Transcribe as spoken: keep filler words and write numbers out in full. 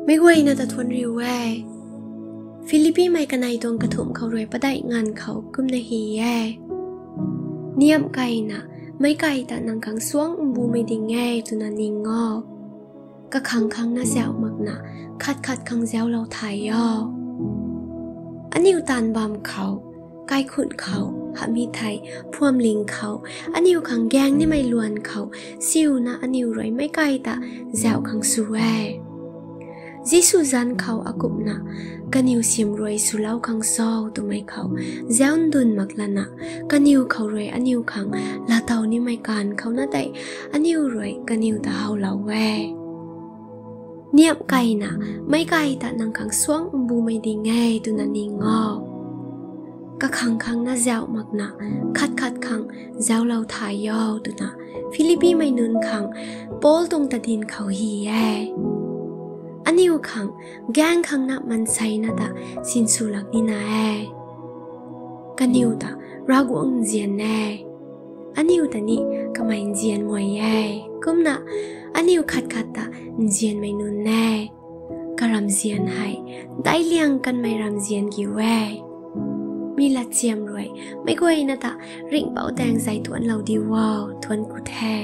Meic guayna ta thuanc riu e. Philippimei kanei tuang kathumh khou rui padeih nganv khou kumna hy e: Niamh keyna, meic key ta nang khang suangc mbumei ding e twna ning o. Kakhang khang na zauh makna, khat khat khang zauclou thay o. Aniu taanv bam khou, kaikhunc khou, hamh thei, phuamling khou, aniu khang gaeng nimei luan khou, siuna aniu rui meic key ta zauh khang sw e. Jisu zanc khou akumhna, kaniw sim rui swlou khang cho twmei khou, zauc ndun mak lana, kaniw khou rui aniu khang laatow nimei kaanv khou na tei, aniu rui kaniw ta howlou e. Niamh keyna, meic key ta nang khang suangc mbumei ding e twna ning o. Kakhang khang na zauh makna, khat khat khang zauclou thay o twna, Philippimei nunc khang, Paul tuang tadin khou hy e. Aniu khang, gaeng khang na manseina ta sinsw lak nina e. Kaniw ta Ravguangc nzian e. Aniu ta ni kamei nzian muai e. Kumna, aniu khat khat ta nzianmei nunc e. Karamzian hei, daic liang kanmei ramzian kiu e. Mi latchiam rui, meic guayna ta ringhpouc daeng zei tuanclou di o, thuanc ku the.